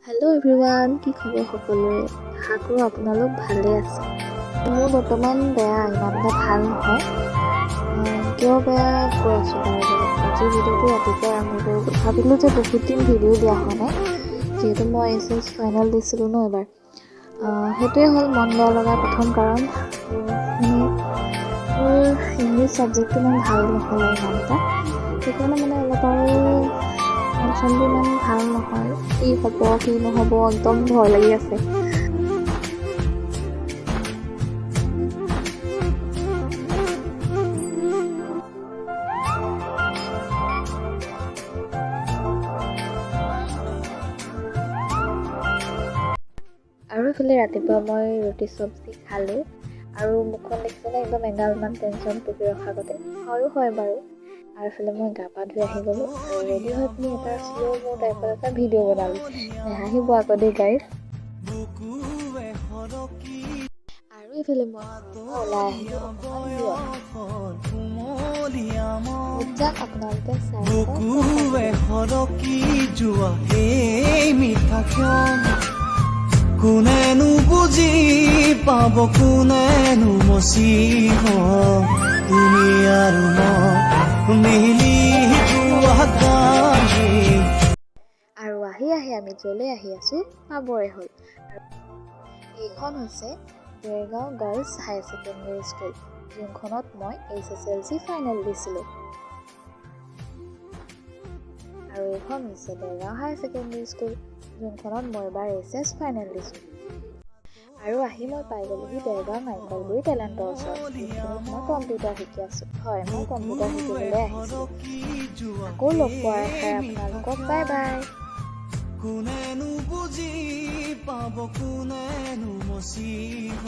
Hello' everyone, কি খবৰ সকলোৰে? আশা কৰোঁ আপোনালোক ভালে আছে। মোৰ বৰ্তমান বেয়া, ইমান এটা ভাল নহয়। কিয় বেয়া কৈ আছোঁ বাৰু। আজিৰ ভিডিঅ'টো ৰাতিপুৱাই আৰম্ভ কৰোঁ। ভাবিলোঁ যে বহুত দিন ভিডিঅ' দিয়া হোৱা নাই, যিহেতু মই এইচ এছ ফাইনেল দিছিলোঁ ন এবাৰ। সেইটোৱে হ'ল মন বেয়া লগা প্ৰথম কাৰণ। মানে মোৰ ইংলিছ ছাবজেক্টটো ইমান ভাল নহ'লে ইমান এটা, সেইকাৰণে মানে অলপ আৰু মন চনবোৰ ইমান ভাল নহয়। কি হ'ব কি নহ'ব একদম ভয় লাগি আছে। আৰু এইফালে ৰাতিপুৱা মই ৰুটি চব্জি খালোঁ। আৰু মুখখন দেখিছেনে, একদম এগালমান টেনশ্যন পুহি ৰখা গতে হয়ো হয় বাৰু। আৰু এইফালে মই গা পা ধুই আহি গ'লোঁ আৰু ৰেডি হৈ পিনি এটা শ্ল' মো টাইপত এটা ভিডিঅ' বনালোঁ। নেহাঁহিব আকৌ দেই গাইজ। আৰু এইফালে মই ঘৰৰ পৰা ওলাই আহিলোঁ অকণমান দূৰত। ক'ত যাম আপোনালোকে চাই থাকক। বুকুৱে সৰকি যোৱা এই মিঠা ক্ষণ কোনেনো বুজি পাব, কোনেনো মচিব? তুমি আৰু মই মিলি গোৱা গান। আৰু আহি আহি আমি য'লৈ আহি আছোঁ পাবৰে হ'ল। এইখন হৈছে Dergaon girls higher secondary school, যোনখনত মই এইচএছএলচি ফাইনেল দিছিলোঁ। আৰু এইখন হৈছে দেৰগাঁও হায়াৰ ছেকেণ্ডেৰী স্কুল, যোনখনত মই এবাৰ এইচএছ ফাইনেল দিছোঁ। আৰু আহি মই পাই গ'লোহি দেৰগাঁও নাৰিকলগুৰি টেলেণ্টৰ ওচৰত, যোনখিনিত মই কম্পিউটাৰ শিকি আছোঁ। হয়, মই কম্পিউটাৰ শিকিবলৈ আহিছিলোঁ। আকৌ লগ পোৱাৰ আশাৰে আপোনালোকক বাই বাই। কোনেনো বুজি পাব, কোনেনো মচিব?